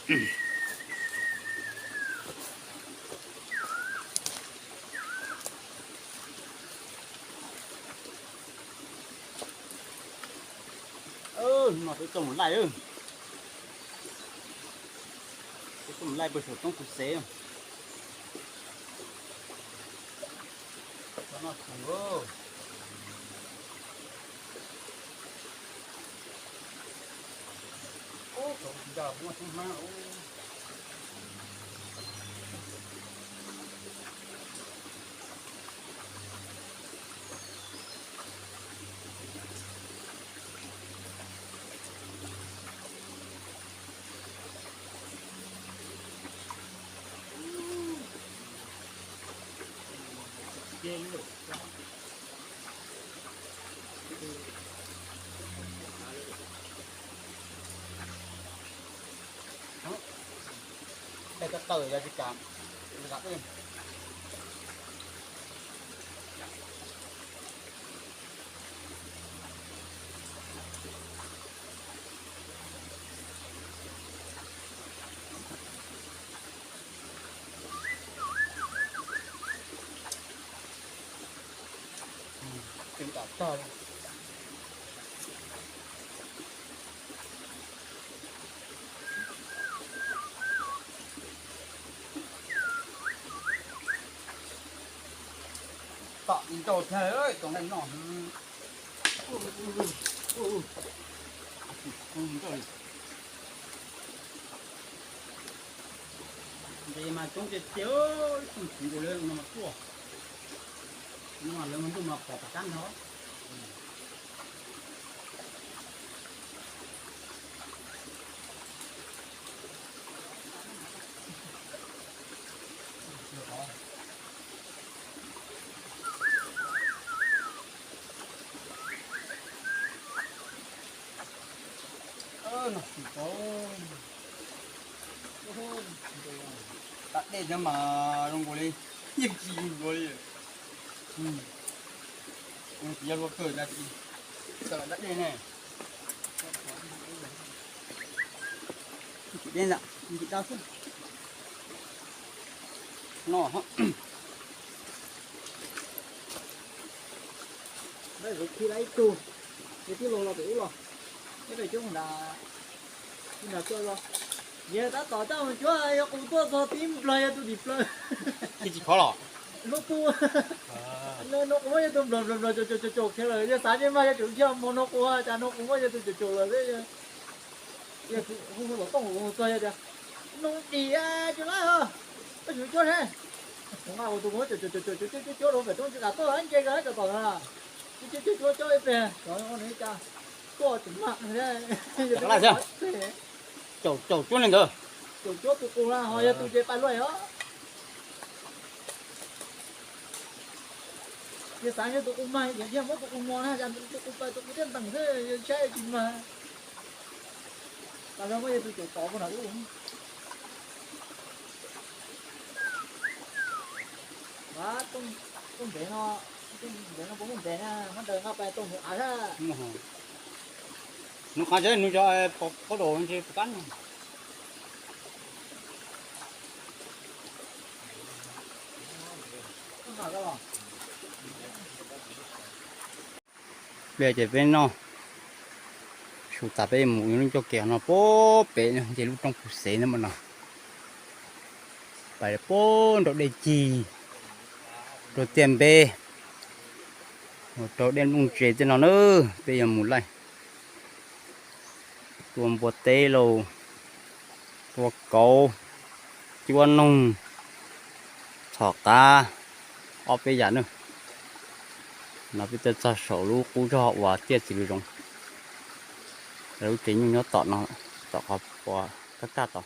No peb tuaj mus laij, peb tuaj mus laij pem saum roob Phu Xev. Ej, koj taw yog tsis kam. Tom ntau thiab tus nqaij no. Nce mas coob tiag tiag, ib tug txiv nkaus li no mas tuaj. No lawv mas ntuj mas pom tom qab ntag. Tam dej no mas zoo nkaus li yeej tsis yus nkaus li. Yog luag kawg, tawm dab dej ne. Tsis dej ntawm, tsis dab xwb. No. Lawv khi lawv ib tug, yog tib los los pem ub los, ib pem coob nrad, ib nrad tuaj los. Yog tab tom coj mus cuab, yog qus tuaj txog tib nplog yog tus tim plaws. Tsis khov los. Lub tub. No qus muab yog tus nplog nplog nplog caum caum caum caum kiag lawm, yog xav ntsej muag yog caum ntsiag mos no qus, cas no qus muab yog tus caum caum lawm xwb. Yog hu hu tom tooj hu txog yog tias, Noo dim, tsis laib os, koj yuav cuab thiab. Tus nqa tus muab caum caum caum caum cuab cuab rau pem roob tsis kam tuaj, nce zog cov tom no. Cuab cuab cuab cuab ib pliag, cov no cas tuaj tsis mag thiab. Caum caum cuab li ntawd. Caum cuab tus qus na ho yog tus ces pais luaj os. Yog xav yog tus qus mag, yog muab tus qus mos na, cas tus qus pais tus qus thiaj ntees xwb, yog saib tsis mag. Tam no muab yog tus caum tod puag nram ub. Tooj ntev no, tooj ntev no puas muaj ntev na, muab daws nqa pais tooj mus av thiab. Nws qhov tsev nws cov pob daus ntshe puas kab no. Pliag ces peb noj su tas peb mus lub ncauj kev no puag pem no ces lub roob Phu Xev no mas no. Pais puag nraum dej cig, rau tiaj npe, mus rau dej nplooj tsev tej no na, peb yuav mus laij. Tua npua teb lauj, tua kauv, cuab noog, txhom qav, ob peb yam na. No peb tuaj txog saum lub qub zog uas tiaj txiv lws zoov. Lawv lub tsev nyuj nyob tom no, tom qhov puas kaj kaj tod.